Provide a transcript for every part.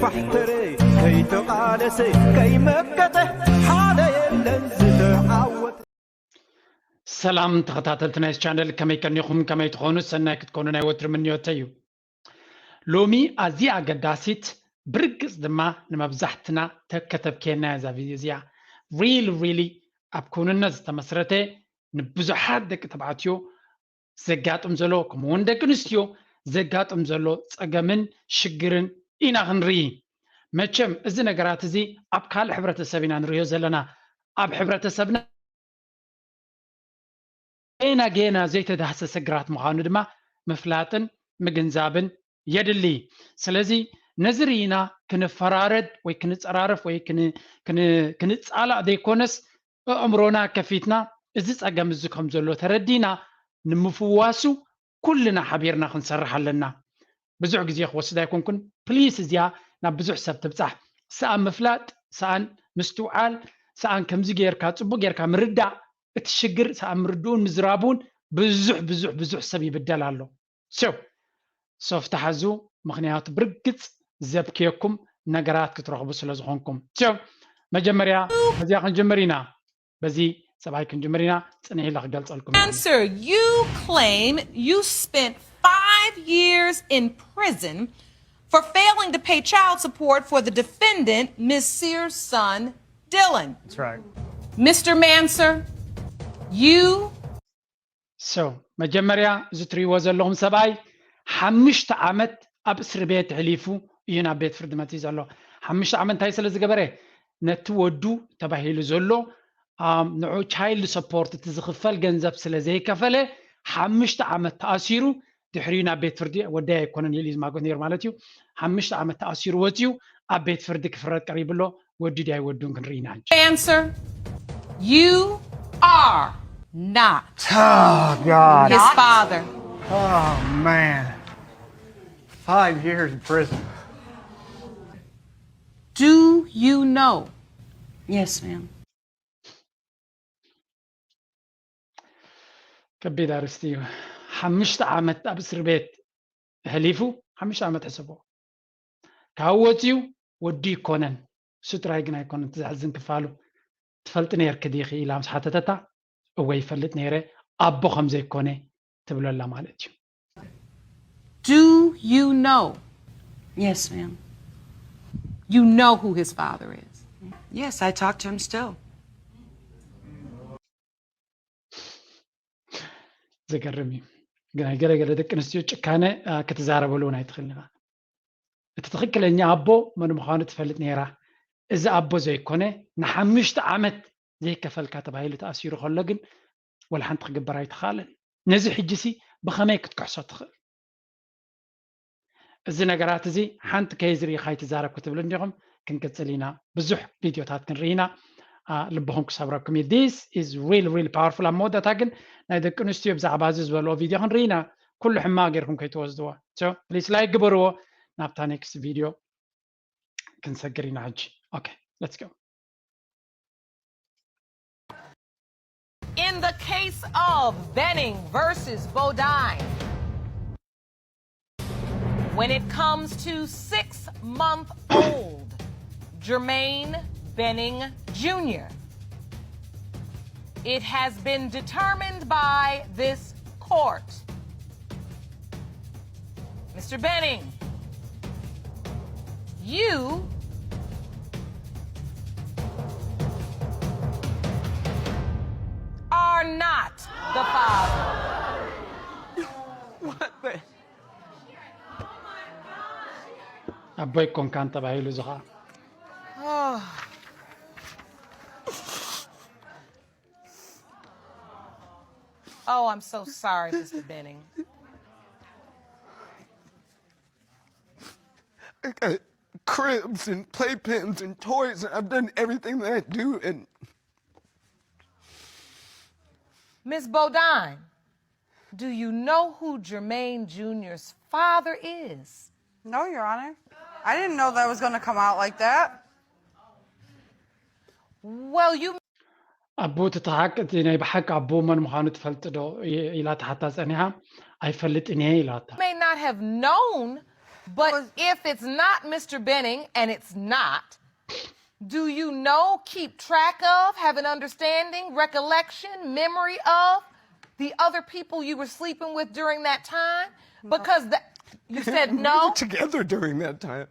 ባሕተረ ከይተቓለሰ ከይመከተ ሓደ የለን ዝተዓወተ። ሰላም ተኸታተልቲ ናይ ቻነል፣ ከመይ ቀኒኹም? ከመይ ትኾኑ? ሰናይ ክትኮኑ ናይ ወትሪ ምንዮተይ እዩ። ሎሚ ኣዝያ ኣገዳሲት፣ ብርግጽ ድማ ንመብዛሕትና ተከተብኬና እዛ ቪድዮ እዚኣ። ሪል ሪሊ ኣብ ክውንነት ዝተመስረተ፣ ንብዙሓት ደቂ ተባዕትዮ ዘጋጥም ዘሎ፣ ከምኡ እውን ደቂ ኣንስትዮ ዘጋጥም ዘሎ ጸገምን ሽግርን ኢና ክንርኢ። መቸም እዚ ነገራት እዚ ኣብ ካልእ ሕብረተሰብ ኢና ንርእዮ ዘለና። ኣብ ሕብረተሰብና ጌና ጌና ዘይተዳህሰሰ ግራት ምዃኑ ድማ ምፍላጥን ምግንዛብን የድሊ። ስለዚ ነዚ ርኢና ክንፈራረድ ወይ ክንጸራረፍ ወይ ክን-፣ ክን-፣ ክንጻላእ ዘይኮነስ፣ ኣእምሮና ከፊትና እዚ ጸገም እዚ ከም ዘሎ ተረዲና ንምፍዋሱ ኩልና ሓቢርና ክንሰርሕ ኣለና። ብዙሕ ግዜ ክወስድ ኣይኮንኩን። ፕሊስ፣ እዚኣ ናብ ብዙሕ ሰብ ትብጻሕ። ሰኣን ምፍላጥ፣ ሰኣን ምስትውዓል፣ ሰኣን ከምዚ ጌርካ፣ ጽቡቕ ጌርካ ምርዳእ፣ እቲ ሽግር ሰኣን ምርድኡን ምዝራቡን ብዙሕ፣ ብዙሕ፣ ብዙሕ ሰብ ይብደል ኣሎ። ሶ፣ ሶፍቲ ሓዙ፣ ምኽንያቱ ብርግጽ ዘብክየኩም ነገራት ክትረኽቡ ስለ ዝኾንኩም። ሶ፣ መጀመርያ በዚኣ ክንጅምር ኢና። በዚ ሰብኣይ ክንጅምር ኢና። ጽንሕ ኢለ ክገልጸልኩም እየ። Answer: You claim you spent five years in prison for failing to pay child support for the defendant, Miss Sears' son, Dylan. That's right. Mister Manser, you So፣ መጀመርያ እዚ ትሪእዎ ዘለኹም ሰብኣይ ሓሙሽተ ዓመት ኣብ እስሪ ቤት ሕሊፉ እዩ ናብ ቤት ፍርዲ መፂኡ ዘሎ። ሓሙሽተ ዓመት እንታይ ስለ ዝገበረ? ነቲ ወዱ ተባሂሉ ዘሎ፣ ኣም፣ ንዑ ቻይልድ ሰፖርት እቲ ዝኽፈል ገንዘብ ስለ ዘይከፈለ ሓሙሽተ ዓመት ተኣሲሩ፣ ድሕሪኡ ናብ ቤት ፍርዲ፣ ወደይ ኣይኮነን ኢሉ እዩ ዝማጎት ነይሩ ማለት እዩ። ሓሙሽተ ዓመት ተኣሲሩ ወፂኡ ኣብ ቤት ፍርዲ ክፍረድ ቀሪቡ ኣሎ። ወዱ ድዩ ኣይወዱን ክንርኢ ኢና ሕጂ። Answer: You are not Oh, God. his father. Oh, man. Five years in prison. Do you know? Yes, ma'am. ከቢድ ኣርእስቲ እዩ። ሓሙሽተ ዓመት ኣብ እስር ቤት ሕሊፉ፣ ሓሙሽተ ዓመት ሕሰቦ። ካብ ወፂኡ ወዲ ይኮነን፣ እሱ ጥራይ ግን ኣይኮነን። እቲ ዘሕዝን ክፋሉ፣ "ትፈልጢ ነይርኪ ዲኺ?" ኢላ ምስ ሓተተታ፣ "እወ ይፈልጥ ነይረ፣ ኣቦ ከም ዘይኮነ" ትብለላ ማለት እዩ። Do you know? Yes, ma'am. You know who his father is. Yes, I talk to him still. ዘገርም እዩ። ግን ገለ ገለ ደቂ ኣንስትዮ ጭካነ፣ አ፣ ክትዛረበሉ እውን ኣይትኽእልን ኢኻ። እቲ ትኽክለኛ ኣቦ መን ምዃኑ ትፈልጥ ነይራ። እዚ ኣቦ ዘይኮነ፣ ንሓሙሽተ ዓመት ዘይከፈልካ ተባሂሉ ተኣሲሩ ከሎ ግን ወላ ሓንቲ ክግበር ኣይተኻእለን። ነዚ ሕጂሲ ብኸመይ ክትክሕሶ ትኽእል? እዚ ነገራት እዚ ሓንቲ ከይዝርኢ ካይትዛረብ ክትብል እንዲኹም። ክንቅጽል ኢና፣ ብዙሕ ቪድዮታት ክንርኢ ኢና። አ፣ ልብኹም ክሰብረኩም እዩ። This is real, real powerful። ኣብ መወዳእታ ግን ናይ ደቂ ኣንስትዮ ብዛዕባ እዚ ዝበልኦ ቪድዮ ክንርኢ ኢና። ኩሉ ሕማቕ ጌርኩም ከይትወስድዎ። So please like ግበርዎ። ናብታ ኔክስት ቪድዮ ክንሰግር ኢና ሕጂ። Okay, let's go. In the case of Benning versus Bodine, when it comes to six month old Jermaine Benning Junior, it has been determined by this court. Mister Benning, you are not the father. What the? ኣቦይ ኮንካን ተባሂሉ እዚ ኸዓ። Oh, I'm so sorry, Mister Benning. I got cribs and playpens and toys, and I've done everything that I do, and Miss Bodine, do you know who Jermaine Junior's father is? No, Your Honor. I didn't know that was going to come out like that. Well, you ኣቦ፣ እቲ ሓቂ፣ እቲ ናይ ብሓቂ ኣቦ መን ምዃኑ ትፈልጢ ዶ? ኢላ ተሓታ ጸኒሓ። "ኣይፈልጥን እየ" ኢላታ። May not have known But if it's not Mister Benning, and it's not, do you know, keep track of, have an understanding, recollection, memory of the other people you were sleeping with during that time? Because the, you said no. Together during that time.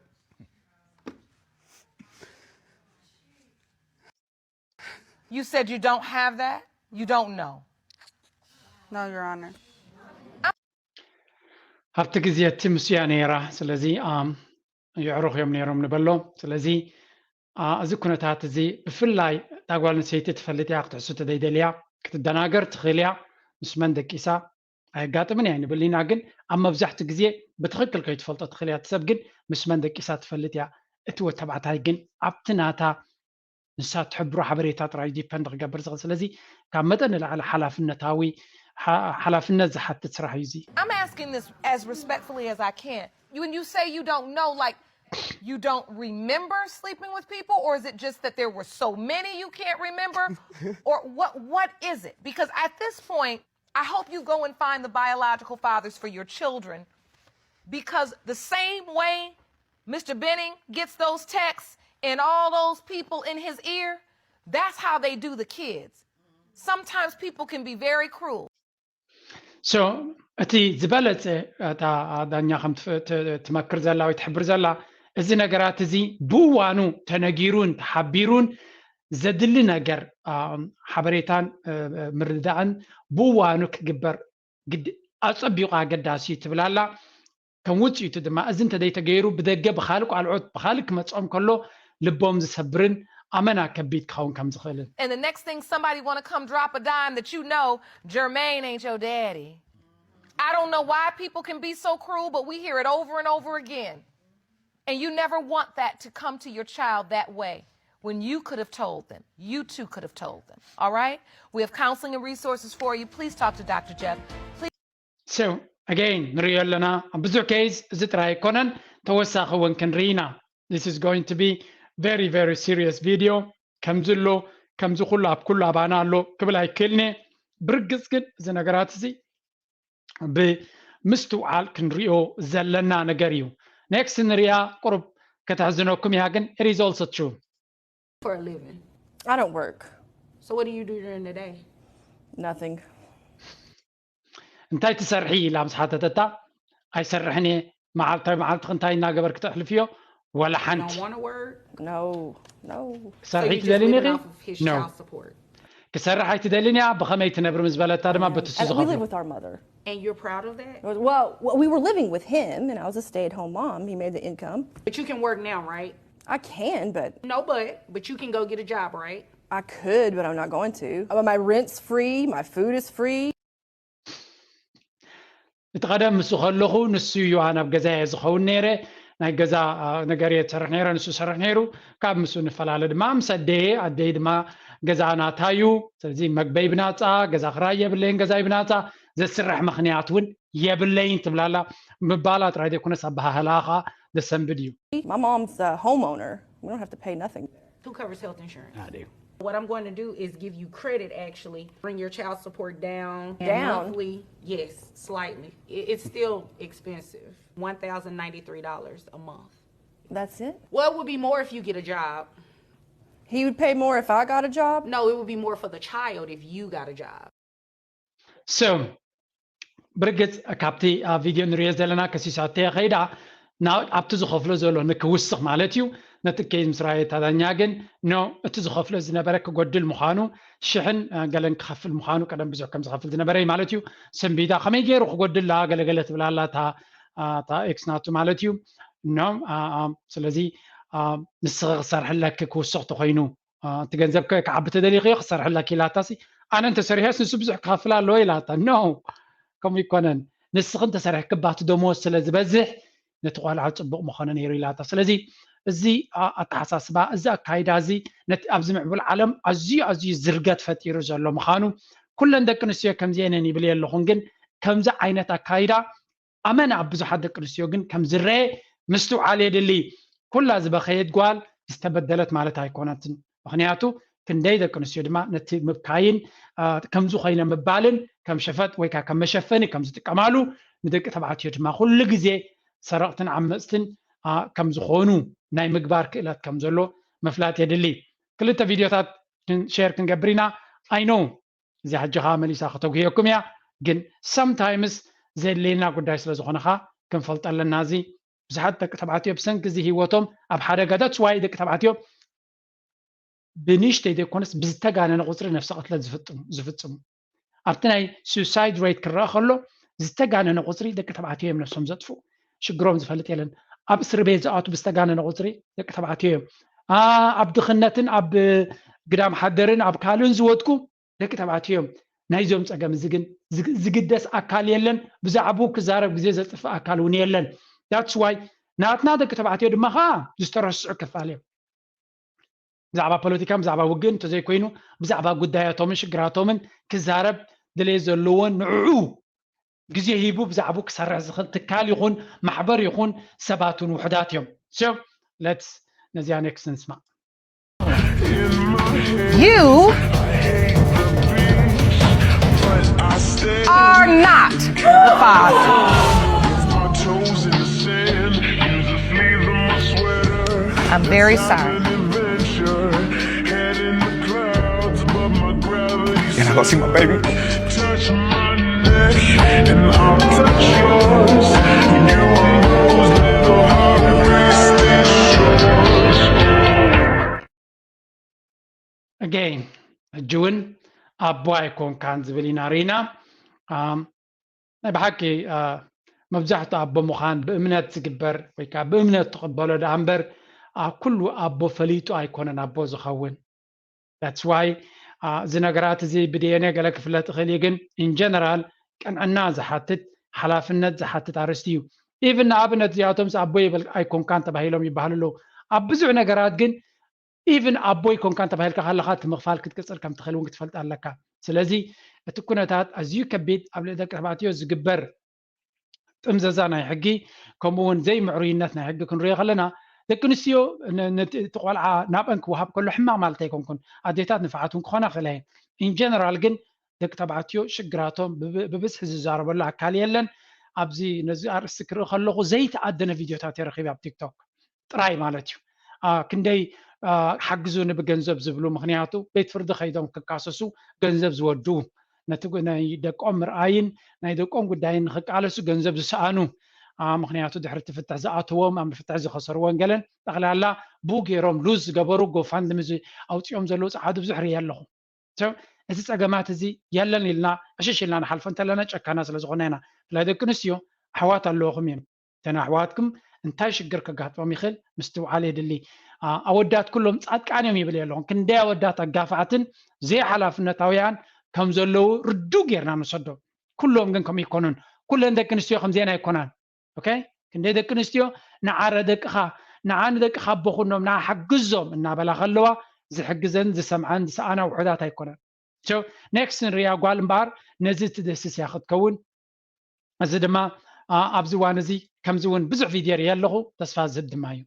You said you don't have that? You don't know? No, Your Honor. ኣብቲ ግዜ እቲ ምስያ ነይራ። ስለዚ የዕሩኽ እዮም ነይሮም ንበሎ። ስለዚ እዚ ኩነታት እዚ ብፍላይ እታ ጓል ኣንስተይቲ ትፈልጥ እያ፣ ክትሕሱ ተዘይደልያ ክትደናገር ትኽእል እያ። ምስ መን ደቂሳ ኣየጋጥምን እያ ንብል ኢና፣ ግን ኣብ መብዛሕትኡ ግዜ ብትኽክል ከይትፈልጦ ትኽእል እያ። እቲ ሰብ ግን ምስ መን ደቂሳ ትፈልጥ እያ። እቲ ወድ ተባዕታይ ግን ኣብቲ ናታ ንሳ ትሕብሮ ሓበሬታ ጥራይ ዲፐንድ ክገብር ዝኽእል። ስለዚ ካብ መጠን ንላዕሊ ሓላፍነታዊ ሓላፍነት ዝሓትት ስራሕ እዩ እዚ። I'm asking this as respectfully as I can. When you say you don't know, like, you don't remember sleeping with people, or is it just that there were so many you can't remember? Or what what is it? Because at this point, I hope you go and find the biological fathers for your children, because the same way Mister Benning gets those texts and all those people in his ear, that's how they do the kids. Sometimes people can be very cruel. So እቲ ዝበለፀ እታ ዳኛ ከም ትመክር ዘላ ወይ ትሕብር ዘላ፣ እዚ ነገራት እዚ ብእዋኑ ተነጊሩን ተሓቢሩን ዘድሊ ነገር ሓበሬታን ምርዳእን ብእዋኑ ክግበር ኣፀቢቑ ኣገዳሲ እዩ ትብል ኣላ። ከም ውፅኢቱ ድማ እዚ እንተዘይተገይሩ ብደገ ብካልእ ቋልዖት ብካልእ ክመፅኦም ከሎ ልቦም ዝሰብርን ኣመና ከቢድ ክኸውን ከም ዝኽእልን። And the next thing, somebody want to come drop a dime that you know Jermaine ain't your daddy. I don't know why people can be so cruel, but we hear it over and over again. And you never want that to come to your child that way, when you could have told them. You too could have told them. All right? We have counseling and resources for you. Please talk to Doctor Jeff. Please. So again ንሪኦ ኣለና ኣብ ብዙሕ ኬዝ። እዚ ጥራይ ኣይኮነን፣ ተወሳኺ እውን ክንርኢ ኢና። This is going to be very very serious video። ከምዚ ኣሎ፣ ከምዚ ኩሉ ኣብ ኩሉ ኣባና ኣሎ ክብል ኣይክእልን እየ። ብርግፅ ግን እዚ ነገራት እዚ ብምስትውዓል ክንሪኦ ዘለና ነገር እዩ። ኔክስት ንሪኣ፣ ቁሩብ ከተሕዝነኩም እያ፣ ግን it is also true። for a living? I don't work. So what do you do during the day? Nothing. እንታይ ትሰርሒ ኢላ ምስ ሓተተታ፣ ኣይሰርሕን እየ፣ መዓልታዊ መዓልትኺ እንታይ እናገበርኪ ተሕልፍዮ? ወላ ሓንቲ። Don't want to work? No, no. So ክሰርሒ you're just ትደልኒ living ኢኺ? off of his No. Child support? ክሰርሕ ኣይትደልን እያ፣ ብኸመይ ትነብሪ ምስ በለታ ድማ በቲ እሱ And we live ዝኸፍሎ። With our mother. And you're proud of that? Well, we were living with him, and I was a stay-at-home mom. He made the income. But you can work now, right? I can, but No, but but you can go get a job, right? I could, but I'm not going to. But my rent's free, my food is free. እቲ ቀደም ምስ ከለኹ ንሱ እዩ ኣነ ኣብ ገዛ እየ ዝኸውን ነይረ። ናይ ገዛ ነገር እየ ዝሰርሕ ነይረ፣ ንሱ ይሰርሕ ነይሩ። ካብ ምስ ንፈላለ ድማ ምስ ኣደየ፣ ኣደይ ድማ ገዛ ናታ እዩ። ስለዚ መግበይ ብናፃ፣ ገዛ ክራይ የብለይን፣ ገዛይ ብናፃ፣ ዘስርሕ ምኽንያት እውን የብለይን ትብላላ። ምባላ ጥራይ ዘይኮነስ ኣበሃህላ ከዓ ዘሰንብድ እዩ። My mom's a homeowner. We don't have to pay nothing. Who covers health insurance? I do. What I'm going to do is give you credit, actually. Bring your child support down. And Down? Monthly, yes, slightly. It, it's still expensive. One thousand ninety-three dollars a month. That's it. Well, it would be more if you get a job. He would pay more if I got a job. No, it would be more for the child if you got a job. So ብርግፅ ካብቲ ኣብ ቪድዮ ንሪኦ ዘለና ከሲሳቶ ከይዳ ና- ኣብቲ ዝኸፍሎ ዘሎ ንክውስኽ ማለት እዩ። ነቲ ኬዝ ምስ ራእየ እታ ዳኛ ግን ኖ፣ እቲ ዝኸፍሎ ዝነበረ ክጎድል ምዃኑ፣ ሽሕን ገለን ክኸፍል ምዃኑ፣ ቀደም ብዙሕ ከም ዝኸፍል ዝነበረ እዩ ማለት እዩ። ሰንቢዳ ከመይ ገይሩ ክጎድላ ገለገለ ትብላላ እታ እታ ኤክስ ናቱ ማለት እዩ። ኖ፣ ስለዚ ንስኺ ክሰርሕለኪ ክውስኽ ተኮይኑ እቲ ገንዘብ ክዓቢ ተደሊኽዮ ክሰርሕለኪ ኢላታ ሲ ኣነ እንተሰሪሐስ ንሱ ብዙሕ ክኸፍል ኣለዎ ኢላታ። ኖ፣ ከምኡ ይኮነን። ንስኺ እንተሰሪሕኪ ባቲ ደሞዝ ስለ ዝበዝሕ ነቲ ቆልዓ ፅቡቕ ምኾነ ነይሩ ኢላታ። ስለዚ እዚ ኣተሓሳስባ፣ እዚ ኣካይዳ እዚ ነቲ ኣብዚ ምዕቡል ዓለም ኣዝዩ ኣዝዩ ዝርገት ፈጢሩ ዘሎ ምዃኑ፣ ኩለን ደቂ ኣንስትዮ ከምዚኤን እየን ይብል የለኹን፣ ግን ከምዚ ዓይነት ኣካይዳ ኣመና ኣብ ብዙሓት ደቂ ኣንስትዮ ግን ከም ዝረአ ምስትውዓል የድሊ። ኩላ ዝበኸየት ጓል ዝተበደለት ማለት ኣይኮነትን። ምኽንያቱ ክንደይ ደቂ ኣንስትዮ ድማ ነቲ ምብካይን ከምዚ ኮይነ ምባልን ከም ሸፈጥ ወይ ከዓ ከም መሸፈኒ ከም ዝጥቀማሉ፣ ንደቂ ተባዕትዮ ድማ ኩሉ ግዜ ሰረቕትን ዓመፅትን ከም ዝኾኑ ናይ ምግባር ክእለት ከም ዘሎ ምፍላጥ የድሊ። ክልተ ቪድዮታት ሸር ክንገብር ኢና። I know እዚኣ ሕጂ ከዓ መሊሳ ከተጉህየኩም እያ፣ ግን sometimes ዘድልየና ጉዳይ ስለ ዝኾነ ከዓ ክንፈልጦ ኣለና። እዚ ብዙሓት ደቂ ተባዕትዮ ብሰንኪ እዚ ህይወቶም ኣብ ሓደጋ፣ that's why ደቂ ተባዕትዮ ብንእሽተይ ዘይኮነስ ብዝተጋነነ ቁፅሪ ነፍሰ ቅትለት ዝፍፅሙ ዝፍፅሙ ኣብቲ ናይ suicide rate ክረአ ከሎ ዝተጋነነ ቁፅሪ ደቂ ተባዕትዮ እዮም ነፍሶም ዘጥፍኡ። ሽግሮም ዝፈልጥ የለን። ኣብ እስሪ ቤት ዝኣቱ ብዝተጋነነ ቁፅሪ ደቂ ተባዕትዮ እዮም። ኣብ ድኽነትን ኣብ ግዳም ሓደርን ኣብ ካልእን ዝወድቁ ደቂ ተባዕትዮ እዮም። ናይዞም ፀገም እዚ ግን ዝግደስ ኣካል የለን። ብዛዕባኡ ክዛረብ ግዜ ዘጥፍእ ኣካል እውን የለን። That's why ናትና ደቂ ተባዕትዮ ድማ ከዓ ዝተረስዑ ክፋል እዮም። ብዛዕባ ፖለቲካን ብዛዕባ ውግእን እንተዘይኮይኑ ብዛዕባ ጉዳያቶምን ሽግራቶምን ክዛረብ ድሌት ዘለዎን ንዕኡ ግዜ ሂቡ ብዛዕባኡ ክሰርሕ ዝኽእል ትካል ይኹን ማሕበር ይኹን ሰባት እውን ውሑዳት እዮም። So let's ነዚኣ next ንስማዕ። You are not the father. I'm very sorry. You're not gonna see my baby. And I'll touch yours. You and those little heartbreaks. Again, ሕጂ እውን ኣቦ ኣይኮንካን ዝብል ኢና ርኢና። ናይ ብሓቂ መብዛሕትኡ ኣቦ ምዃን ብእምነት ዝግበር ወይ ከዓ ብእምነት ትቕበሎ ደኣ እምበር ኩሉ ኣቦ ፈሊጡ ኣይኮነን ኣቦ ዝኸውን። That's why እዚ ነገራት እዚ ብዲኤንኤ ገለ ክፍለጥ ይኽእል እዩ፣ ግን in general ቅንዕና ዝሓትት ሓላፍነት ዝሓትት ኣርእስቲ እዩ። Even ንኣብነት እዚኣቶምስ ኣቦ ይበል ኣይኮንካን ተባሂሎም ይበሃሉ ኣለዉ። ኣብ ብዙሕ ነገራት ግን even ኣቦ ኣይኮንካን ተባሂልካ ከለኻ እቲ ምኽፋል ክትቅፅል ከም ትኽእል እውን ክትፈልጥ ኣለካ። ስለዚ እቲ ኩነታት ኣዝዩ ከቢድ ኣብ ልዕሊ ደቂ ተባዕትዮ ዝግበር ጥምዘዛ ናይ ሕጊ ከምኡ እውን ዘይምዕሩይነት ናይ ሕጊ ክንሪኦ ከለና ደቂ ኣንስትዮ ነቲ ቆልዓ ናብአን ክወሃብ ከሎ ሕማቕ ማለት ኣይኮንኩን። ኣዴታት ንፋዓት እውን ክኾና ክእላ እየን። In general ግን ደቂ ተባዕትዮ ሽግራቶም ብብዝሒ ዝዛረበሉ ኣካል የለን። ኣብዚ ነዚ ኣርእስቲ ክርኢ ከለኹ ዘይተኣደነ ቪድዮታት እየ ረኺበ ኣብ ቲክቶክ ጥራይ ማለት እዩ። ክንደይ ሓግዙኒ ብገንዘብ ዝብሉ፣ ምኽንያቱ ቤት ፍርዲ ከይዶም ክካሰሱ ገንዘብ ዝወድኡ፣ ነቲ ናይ ደቆም ምርኣይን ናይ ደቆም ጉዳይን ንክቃለሱ ገንዘብ ዝሰኣኑ፣ ምኽንያቱ ድሕሪ እቲ ፍትሕ ዝኣተዎም ኣብ ፍትሕ ዝኸሰርዎን ገለን ጠቕላላ ብኡ ገይሮም ሉዝ ዝገበሩ ጎፋንድሚ ኣውፂኦም ዘለዉ ፀዓዱ ብዙሕ ርኢ ኣለኹ። እዚ ፀገማት እዚ የለን ኢልና ዕሽሽ ኢልና ንሓልፎ እንተለና ጨካና ስለ ዝኾነ ኢና። ብፍላይ ደቂ ኣንስትዮ ኣሕዋት ኣለውኹም እዮም። እተን ኣሕዋትኩም እንታይ ሽግር ከጋጥሞም ይኽእል ምስትውዓል የድሊ። ኣወዳት ኩሎም ፃድቃን እዮም ይብል የለኹም። ክንደይ ኣወዳት ኣጋፋዕትን ዘይሓላፍነታውያን ከም ዘለዉ ርዱእ ጌርና ንሰዶ። ኩሎም ግን ከምኡ ይኮኑን። ኩለን ደቂ ኣንስትዮ ከምዚአን ኣይኮናን። ኦኬ፣ ክንደይ ደቂ ኣንስትዮ ንዓረ ደቅኻ ንዓ ንደቅኻ ኣቦ ኩኖም ንዓ ሓግዞም እናበላ ከለዋ ዝሕግዘን ዝሰምዐን ዝሰኣና ውሑዳት ኣይኮነን። ኔክስት ንሪያ ጓል እምበኣር ነዚ ትደስስ እያ ክትከውን። እዚ ድማ ኣብዚ እዋን እዚ ከምዚ እውን ብዙሕ ቪድዮ ርኢ ኣለኹ፣ ተስፋ ዝህብ ድማ እዩ።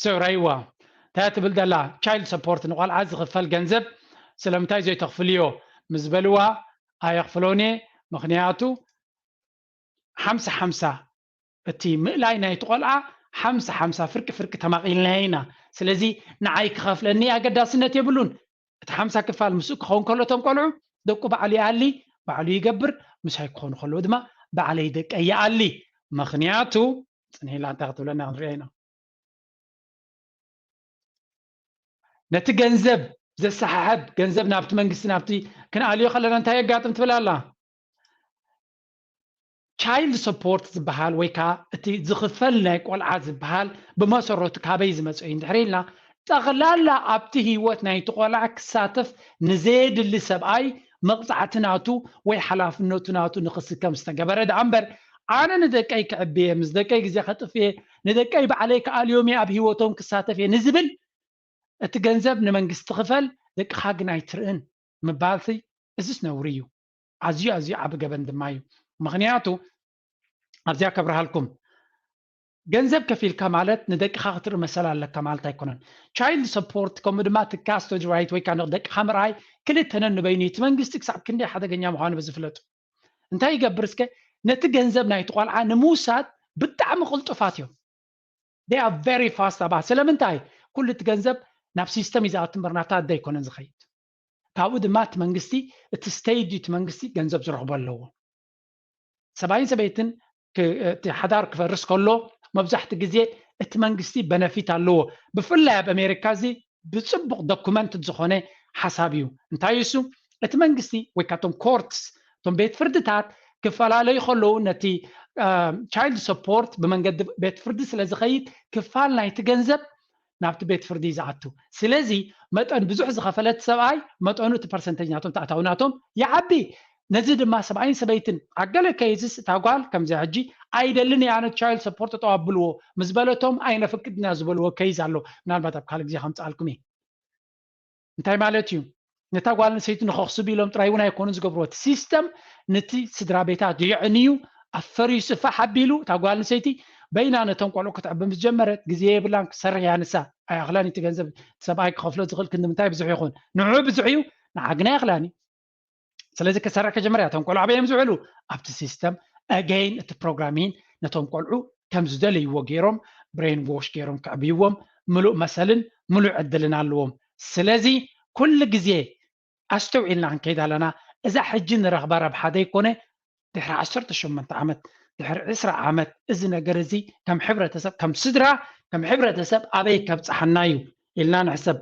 ሰው ራይዋ እንታይ ትብል ዘላ? ቻይልድ ሰፖርት ንቆልዓ ዝኽፈል ገንዘብ ስለምንታይ ዘይተኽፍልዮ ምስ በልዋ፣ ኣየኽፍሎን እየ፣ ምኽንያቱ ሓምሳ ሓምሳ እቲ ምእላይ ናይቲ ቆልዓ ሓምሳ ሓምሳ ፍርቂ ፍርቂ ተማቒልናዮ ኢና። ስለዚ ንዓይ ክኸፍለኒ ኣገዳስነት የብሉን። እቲ ሓምሳ ክፋል ምስኡ ክኸውን ከሎ እቶም ቆልዑ ደቁ ባዕሉ ይኣሊ፣ ባዕሉ ይገብር፣ ምሳይ ክኾኑ ከለዉ ድማ ባዕለይ ደቀይ ይኣሊ። ምኽንያቱ ፅንሕ ኢላ እንታይ ክትብለና ክንሪኦ ኢና። ነቲ ገንዘብ ዘሰሓሕብ ገንዘብ ናብቲ መንግስቲ ናብቲ ክንኣልዮ ከለና እንታይ የጋጥም ትብል ኣላ። ቻይልድ ሰፖርት ዝበሃል ወይ ከዓ እቲ ዝኽፈል ናይ ቆልዓ ዝበሃል ብመሰረቱ ካበይ ዝመፀ እዩ እንድሕር ኢልና ጠቕላላ ኣብቲ ህይወት ናይቲ ቆልዓ ክሳተፍ ንዘየድሊ ሰብኣይ መቕፃዕቲ ናቱ ወይ ሓላፍነቱ ናቱ ንክስከም ዝተገበረ ደኣ እምበር ኣነ ንደቀይ ክዕብየ ምስ ደቀይ ግዜ ከጥፍየ ንደቀይ ባዕለይ ክኣልዮም እየ ኣብ ህይወቶም ክሳተፍ እየ ንዝብል እቲ ገንዘብ ንመንግስቲ ክፈል ደቅኻ ግን ኣይትርእን ምባልሲ እዚስ ነውሪ እዩ። ኣዝዩ ኣዝዩ ዓቢ ገበን ድማ እዩ። ምኽንያቱ ኣብዚኣ ከብርሃልኩም ገንዘብ ከፊልካ ማለት ንደቅኻ ክትርኢ መሰል ኣለካ ማለት ኣይኮነን። ቻይልድ ሰፖርት ከምኡ ድማ እቲ ካስቶዲ ራይት ወይ ከዓ ደቅኻ ምርኣይ ክልተ ነንበይኑ እቲ መንግስቲ ክሳብ ክንደይ ሓደገኛ ምዃኑ በዚ ፍለጡ። እንታይ ይገብር እስከ ነቲ ገንዘብ ናይቲ ቆልዓ ንምውሳድ ብጣዕሚ ቅልጡፋት እዮም። They are very fast about ስለምንታይ? ኩሉ እቲ ገንዘብ ናብ ሲስተም እዩ ዝኣቱ እምበር ናታ ኣደ ኣይኮነን ዝኸይድ። ካብኡ ድማ እቲ መንግስቲ፣ እቲ ስቴጅ፣ እቲ መንግስቲ ገንዘብ ዝረኽቦ ኣለዎ። ሰብኣይን ሰበይትን ክ- እቲ ሓዳር ክፈርስ ከሎ መብዛሕቲ ግዜ እቲ መንግስቲ በነፊት ኣለዎ። ብፍላይ ኣብ ኣሜሪካ እዚ ብፅቡቕ ዶኩመንት ዝኾነ ሓሳብ እዩ። እንታይ እሱ? እቲ መንግስቲ ወይ ካብቶም ኮርትስ፣ እቶም ቤት ፍርድታት ክፈላለዩ ከለዉ ነቲ ቻይልድ ሰፖርት ብመንገዲ ቤት ፍርዲ ስለ ዝኸይድ ክፋል ናይቲ ገንዘብ ናብቲ ቤት ፍርዲ እዩ ዝኣቱ። ስለዚ መጠን ብዙሕ ዝኸፈለት ሰብኣይ መጠኑ እቲ ፐርሰንቴጅ ናቶም ተኣታዊ ናቶም ይዓቢ። ነዚ ድማ ሰብኣይን ሰበይትን ኣገለ ከይዝስ እታ ጓል ከምዚ ሕጂ ኣይደልን እየ ኣነ ቻይልድ ሰፖርት ጠው ኣብልዎ ምስ በለቶም ኣይነፍቅድና ዝበልዎ ከይዝ ኣሎ። ምናልባት ኣብ ካልእ ግዜ ከምፅኣልኩም እየ። እንታይ ማለት እዩ? ነታ ጓል ኣንስተይቲ ንኸኽስቡ ኢሎም ጥራይ እውን ኣይኮኑን ዝገብርዎ። እቲ ሲስተም ነቲ ስድራ ቤታት የዕንዩ ኣፈሪሱ ፋሕ ኣቢሉ እታ ጓል ኣንስተይቲ በይና ነቶም ቆልዑ ክትዕቢ ምስ ጀመረት ግዜ የብላን ክትሰርሕ እያ ንሳ ኣይኣኽላን እቲ ገንዘብ ሰብኣይ ክኸፍሎ ዝኽእል ክንዲ ምንታይ ብዙሕ ይኹን ንዑ ብዙሕ እዩ ንዓ ግን ኣይኣኽላን እዩ ስለዚ ክሰርሕ ከጀመር እያ እቶም ቆልዑ ኣበይ እዮም ዝውዕሉ ኣብቲ ሲስተም ኣገይን እቲ ፕሮግራሚን ነቶም ቆልዑ ከም ዝደለይዎ ገይሮም ብሬን ዎሽ ገይሮም ከዕብይዎም ምሉእ መሰልን ምሉእ ዕድልን ኣለዎም ስለዚ ኩሉ ግዜ ኣስተውዒልና ክንከይድ ኣለና እዛ ሕጂ ንረኽባ ረብሓ ዘይኮነ ድሕሪ ዓሰርተ ሸሞንተ ዓመት ድሕሪ ዕስራ ዓመት እዚ ነገር እዚ ከም ሕብረተሰብ ከም ስድራ ከም ሕብረተሰብ ኣበይ ከብፅሓና እዩ ኢልና ንሕሰብ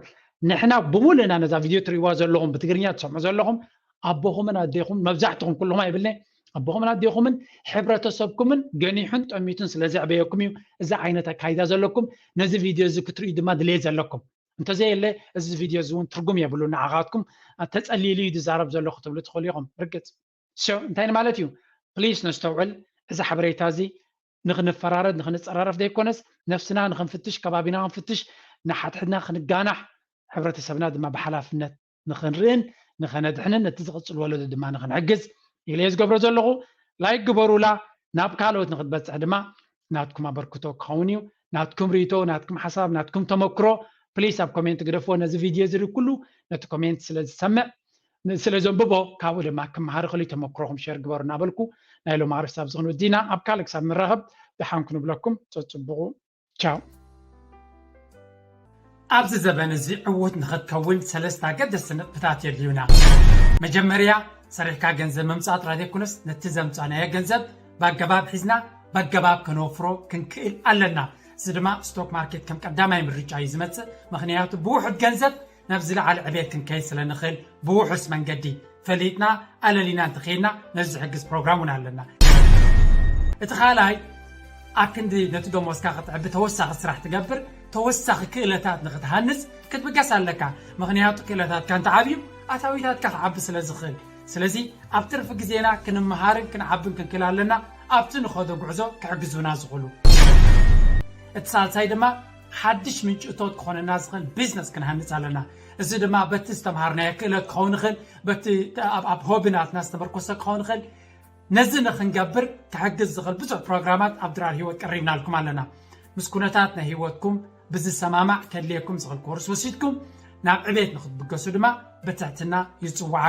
ንሕና ብምሉእና ነዛ ቪድዮ ትርእይዋ ዘለኹም ብትግርኛ ትሰምዑ ዘለኹም ኣቦኹምን ኣዴኹም መብዛሕትኹም ኩልኹም ኣይብልነ ኣቦኹምን ኣዴኹምን ሕብረተሰብኩምን ገኒሑን ጠሚቱን ስለ ዘዕበየኩም እዩ እዚ ዓይነት ኣካይዳ ዘለኩም ነዚ ቪድዮ እዚ ክትርእዩ ድማ ድሌት ዘለኩም እንተዘየለ እዚ ቪድዮ እዚ እውን ትርጉም የብሉ ንዓኻትኩም ተፀሊሉ እዩ ዝዛረብ ዘሎ ክትብሉ ትኽእሉ ኢኹም ርግፅ ሶ እንታይ ማለት እዩ ፕሊስ ነስተውዕል እዚ ሓበሬታ እዚ ንክንፈራረድ ንክንፀራረፍ ዘይኮነስ ነፍስና ንክንፍትሽ ከባቢና ክንፍትሽ ንሓድሕድና ክንጋናሕ ሕብረተሰብና ድማ ብሓላፍነት ንክንርእን ንኸነድሕንን ነቲ ዝቕፅል ወለዶ ድማ ንክንሕግዝ ኢለ ዝገብሮ ዘለኹ ላይክ ግበሩላ ናብ ካልኦት ንክትበፅሕ ድማ ናትኩም ኣበርክቶ ክኸውን እዩ ናትኩም ርኢቶ ናትኩም ሓሳብ ናትኩም ተመክሮ ፕሊስ ኣብ ኮሜንት ግደፍዎ ነዚ ቪድዮ ዝርኢ ኩሉ ነቲ ኮሜንት ስለ ዝሰምዕ ስለ ዘንብቦ ካብኡ ድማ ክመሃር ክእል ተመክሮኹም ሸር ግበሩ እናበልኩ ናይ ሎም ኣርስታ ኣብዚ ክንውዲና ኣብ ካልእ ክሳብ ንራኸብ ደሓን ክንብለኩም ፀፅብቑ ቻው ኣብዚ ዘበን እዚ ዕዉት ንኽትከውን ሰለስተ ኣገደስቲ ነጥብታት የድልዩና። መጀመርያ ሰሪሕካ ገንዘብ ምምፃእ ጥራይ ዘይኮነስ ነቲ ዘምፃእናዮ ገንዘብ ብኣገባብ ሒዝና ብኣገባብ ከነወፍሮ ክንክእል ኣለና። እዚ ድማ ስቶክ ማርኬት ከም ቀዳማይ ምርጫ እዩ ዝመፅእ፣ ምኽንያቱ ብውሑድ ገንዘብ ናብ ዝለዓለ ዕቤት ክንከይድ ስለ ንኽእል ብውሑስ መንገዲ ፈሊጥና ኣለሊና እንተኸይድና ነዚ ዝሕግዝ ፕሮግራም እውን ኣለና። እቲ ካልኣይ ኣብ ክንዲ ነቲ ደሞዝካ ክትዕቢ ተወሳኺ ስራሕ ትገብር ተወሳኺ ክእለታት ንክትሃንፅ ክትብገስ ኣለካ። ምኽንያቱ ክእለታትካ እንተዓብዩ ኣታዊታትካ ክዓቢ ስለ ዝኽእል። ስለዚ ኣብ ትርፊ ግዜና ክንመሃርን ክንዓብን ክንክእል ኣለና ኣብቲ ንኸዶ ጉዕዞ ክሕግዙና ዝኽእሉ። እቲ ሳልሳይ ድማ ሓድሽ ምንጭ እቶት ክኾነና ዝኽእል ቢዝነስ ክንሃንፅ ኣለና። እዚ ድማ በቲ ዝተምሃርናዮ ክእለት ክኸውን ይኽእል፣ በቲ ኣብ ሆቢ ናትና ዝተመርኮሰ ክኸውን ይኽእል። ነዚ ንኽንገብር ክሕግዝ ዝኽእል ብዙሕ ፕሮግራማት ኣብ ድራር ህይወት ቀሪብናልኩም ኣለና። ምስ ኩነታት ናይ ህይወትኩም ብዝሰማማዕ ከድልየኩም ዝኽእል ኮርስ ወሲድኩም ናብ ዕቤት ንኽትብገሱ ድማ ብትሕትና ይፅዋዓ።